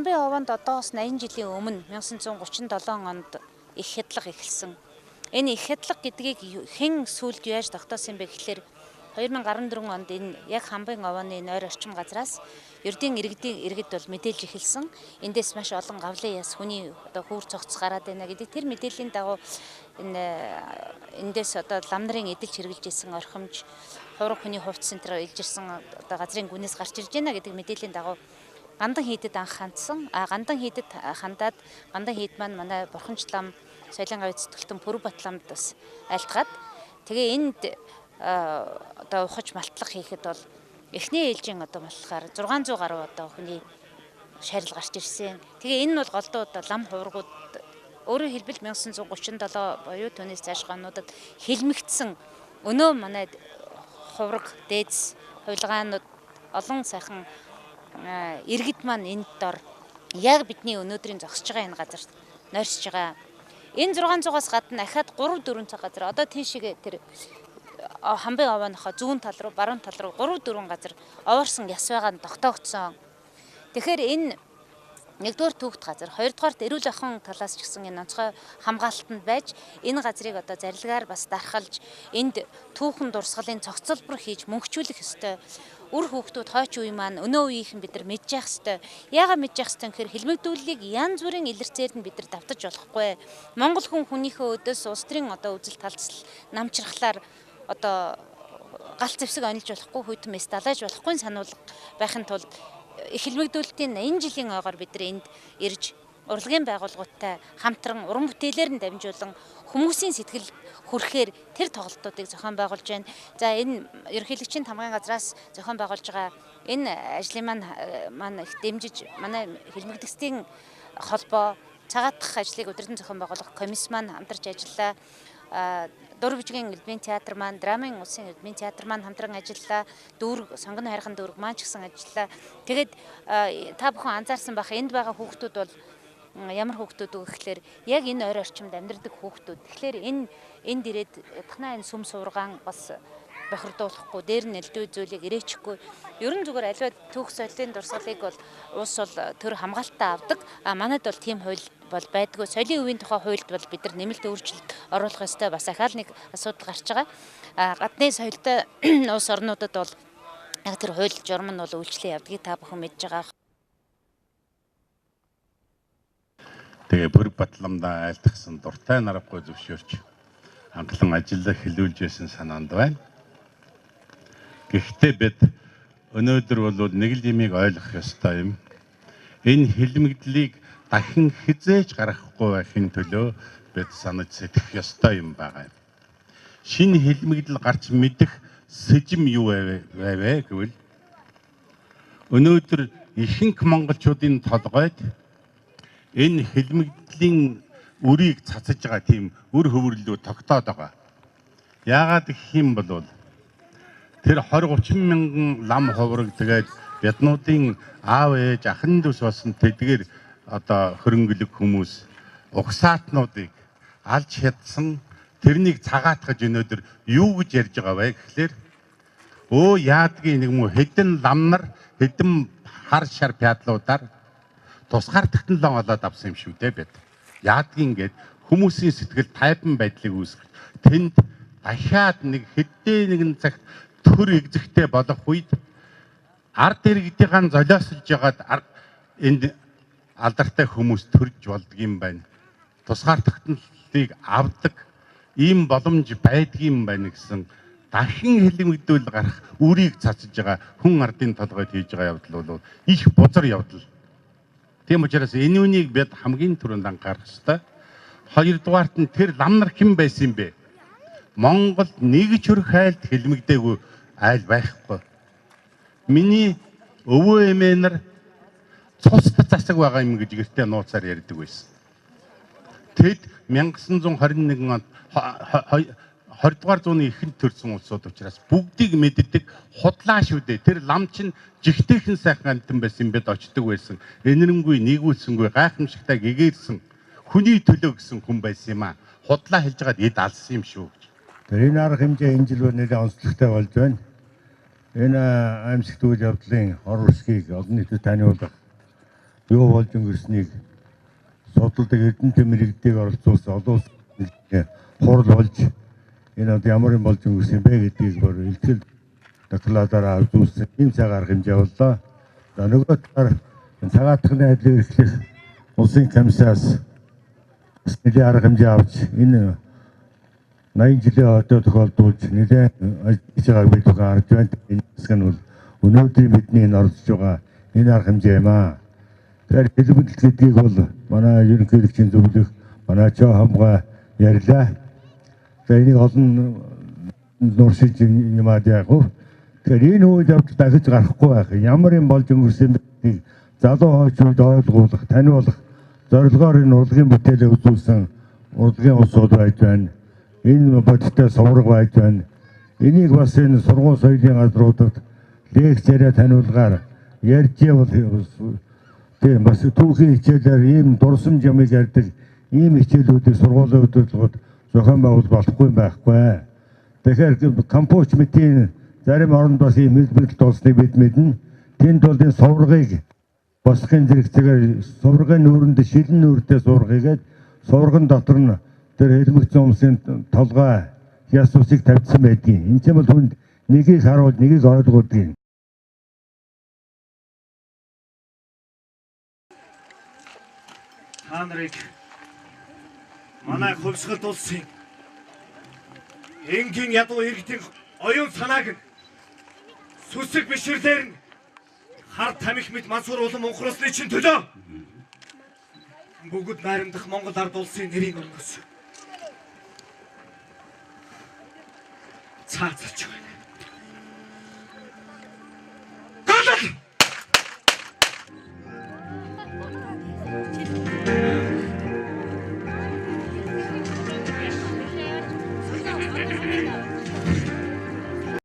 Хамбын овоонд одоос 80 жилийн өмнө 1937 онд их хядлага эхэлсэн. Энэ их хядлага гэдгийг хэн сүүлд яаж тогтоосон юм бэ гэхлээр 2014 онд энэ яг Хамбын овооны нойр орчим газраас ердийн иргэдийн иргэд бол мэдээлж эхэлсэн. Эндээс маш олон гавлын яс хүний одоо хүүр цогц гараад байна гэдэг тэр мэдээллийн дагуу энэ эндээс одоо лам нарын эдэлж хэрглэж исэн орхимж, хувраг хүний хувцас энэ төр илж ирсэн одоо газрын гүнээс гарч ирж байна гэдэг мэдээллийн дагуу Гандан хийдэд анх хандсан. А Гандан хийдэд хандаад Гандан хийд маань манай Бурханч лам, Соёлын гавь зүтгэлтэн Пүрв Батламд бас айлтгаад тэгээ энд одоо ухаж малтлах хийхэд бол эхний ээлжийн одоо малтлахаар 600 гаруй одоо хүний шарил гарч ирсэн. Тэгээ энэ нь бол голдуу одоо лам хуврагууд, өөрөөр хэлбэл 1937 буюу түүнээс цаашх онуудад хилмигдсэн өнөө манай хувраг, дээдс, хувилгаанууд олон сайхан иргэд маань энд дор яг бидний өнөөдрийн зогсож байгаа энэ газар нойрсож байгаа. Энэ 600-аас гадна ахаад 3 4 цаг газар одоо тийшээ тэр Хамбын овооныхоо зүүн тал руу, баруун тал руу 3 4 газар овоорсон яс байгаа нь тогтоогдсон. Тэгэхээр энэ нэгдүгээр түүхт газар, хоёрдугаарт эрүүл ахуйн талаас ч гэсэн энэ онцгой хамгаалтанд байж энэ газрыг одоо зарилгаар бас дархалж энд түүхэн дурсгалын цогцолбор хийж мөнхчүүлэх ёстой. Үр хүүхдүүд хойч үе маань өнөө үеийнхэн бид нар мэдж явах ёстой. Яагаад мэдж явах ёстой гэхээр хэлмэгдүүллийг янз бүрийн илэрцээр нь бид нар давтаж болохгүй. Монгол хүн хүнийхээ өдөөс улс төрийн одоо үзэл талцал намчрахлаар одоо галт зэвсэг онилж болохгүй, хүйтэн мэс далайж болохгүй сануулга байхын тулд их хэлмэгдүүлэлтийн 80 жилийн ойгоор бид нар энд ирж урлагийн байгууллагуудтай хамтран уран бүтээлээр нь дамжуулан хүмүүсийн сэтгэл хүрэхээр тэр тоглолтуудыг зохион байгуулж байна. За энэ ерөнхийлөгчийн тамгын газраас зохион байгуулж байгаа энэ ажлын маань их дэмжиж манай хэлмэгдэгчдийн холбоо цагаатах ажлыг удирдан зохион байгуулах комисс маань хамтарч ажиллаа. Дур бүжгийн элдвийн театр маань, драмын улсын элдвийн театр маань хамтран ажиллаа. Дүүрэг, сонгоны хайрхан дүүрэг маань ч гэсэн ажиллаа. Тэгээд та бүхэн анзаарсан байх, энд байгаа хүүхдүүд бол ямар хүүхдүүд вэ гэхлээр яг энэ ойр орчимд амьдардаг хүүхдүүд. Тэгэхээр энэ энд ирээд ятгахнаа энэ сүм суургаан бас бохирдуулахгүй, дээр нь элдв зүйлийг ирээчихгүй. Ерөн зүгээр аливаа түүх соёлын дурсгалыг бол улс бол төр хамгаалтаа авдаг. А манайд бол тийм хууль бол байдгүй. Соёлын өвийн тухай хуульд бол бид нар нэмэлт өөрчлөлт оруулах ёстой. Бас ахаал нэг асуудал гарч байгаа. А гадны соёлтой улс орнуудад бол яг тэр хууль журам нь бол үйлчлээ явдгийг та бүхэн мэдж байгаа. Тэгээ Пүрв Батламдаа айлтгсан дуртай нарахгүй зөвшөөрч хангалан ажиллах хэлүүлж байсан санаанд байна. Гэхдээ бид өнөөдөр бол нэг л юмыг ойлгох ёстой юм. Энэ хэлмэгдлийг дахин хизээж гаргахгүй байхын төлөө бид санаж сэтгэх ёстой юм байгаа юм. Шинэ хэлмэгдэл гарч мэдэх сэжим юу байвэ гэвэл өнөөдөр ихэнх монголчуудын толгойд энэ хэлмэгдлийн үрийг цацаж байгаа тийм үр хөвөрлөө тогтоод байгаа. Яагаад гэх юм бол тэр 20 30 мянган лам хувраг тэгээд биднуудын аав ээж ахын дүүс болсон тэдгээр одоо хөрөнгөлөг хүмүүс угсаатнуудыг алж хядсан тэрнийг цагаатгаж өнөөдөр юу гэж ярьж байгаа вэ гэхлээр яадгийн нэг мө хэдэн лам нар хэдэн хар шар пядлуудаар тусгаар технологи олоод авсан юм шүү дээ бид. Яадгийн гээд хүмүүсийн сэтгэл тайван байдлыг үүсгэх. Тэнд дахиад нэг хэдэн нэгэн цагт төр эгзэгтэй болох үед ард иргэдийн золиослж ягаад энд алдартай хүмүүс төрж болдгийм байна. Тусгаар тогтнолтыг авдаг ийм боломж байдгийм байна гэсэн дахин хэлмэгдүүл гарах үрийг цацаж байгаа хүн ардын толгойд хийж байгаа явдал бол их бузар явдал. Тийм учраас энэ үнийг бид хамгийн түрүүнд анхаарах ёстой. Хоёрдугаарт нь тэр лам нар хэн байсан юм бэ? Монгол нэг ч хөрх айлд хэлмэгдээгүй айл байхгүй. Миний өвөө эмээ нар цуст засаг байгаа юм гэж гэртээ нууцаар ярьдаг байсан. Тэд 1921 онд 20 дугаар зууны эхэнд төрсэн улсууд учраас бүгдийг мэддэг, худлаа шүү дээ. Тэр лам чинь жигтэйхэн сайхан амьтан байсан юм бид очдөг байсан. Энэрэнгүй, нийгүүлсэнгүй, гайхамшигтай гэгээрсэн хүний төлөө гэсэн хүн байсан юм аа. Худлаа хэлж байгаад эд алсан юм шүү гэж. Тэр энэ арга хэмжээ энэ жил нэлээд онцлогтой болж байна. Энэ аимшигт үйл явдлын ор урсгийг олон нийтэд таниулах юу болж өнгөрснийг судалдаг эрдэмтэн мэрэгдийг оролцуулсан олон улсын хурал болж энэ одоо ямар юм болж өнгөрсөн бэ гэдгийг бүр илтгэл докладаараа үзүүлсэн ийм цаг арга хэмжээ боллоо. За нөгөө талаар цагаатхны ажлыг эрхлэх улсын комиссаас нэлээд арга хэмжээ авч энэ 80 жилийн одоо тохиолдуулж нэлээд ажиллаж байгааг бид бүхэн харж байна. Энэ хэсэг нь бол өнөөдрийн бидний энэ оролцож байгаа энэ арга хэмжээ юм аа. Тэгэхээр хэлбэл гэдгийг бол манай ерөнхийлөгчийн зөвлөх манай Чоо хамгаа ярьлаа. За энийг олон нуршиж юмад яг уу. Тэгэхээр энэ үйл явдал дахиж гарахгүй байх. Ямар юм болж өнгөрсөн бэ гэдгийг залуу хойчууд ойлгуулах, таниулах зорилгоор энэ урлагийн бүтээлээ үзүүлсэн урлагийн улсууд байж байна. Энэ бодиттой сувраг байж байна. Энийг бас энэ сургууль соёлын газруудад лекц яриа таниулгаар ярьж явал тийм бас түүхийн хичээлээр ийм дурсамж юмыг ярьдаг ийм хичээлүүдийг сургуулийн удирдлагууд зохион байгуул болохгүй юм байхгүй. Тэгэхээр Камбож мэтийн зарим оронд бас ийм хэлбэрэлт болсныг бид мэднэ. Тэнд бол энэ суврагыг босхын зэрэгцээгээр суврагын нүүрэнд шилэн нүүртэй суврагыгээд суврагын дотор нь тэр хэлмэгцэн хүмүүсийн толгой яс усыг тавьсан байдгийг. Энэ чинь бол хүнд нэгийг харуул нэгийг ойлгуулдаг. Та нарыг манай хувьсгалд улсын энгийн ядуу иргэдийн оюун санааг нь сүсэг бишрлээр нь хар тамхи мэт мансуур улам унхруулсны чинь төлөө бүгд найрамдах Монгол ард улсын нэрийг өмнөөс цаацалж байна. Галал!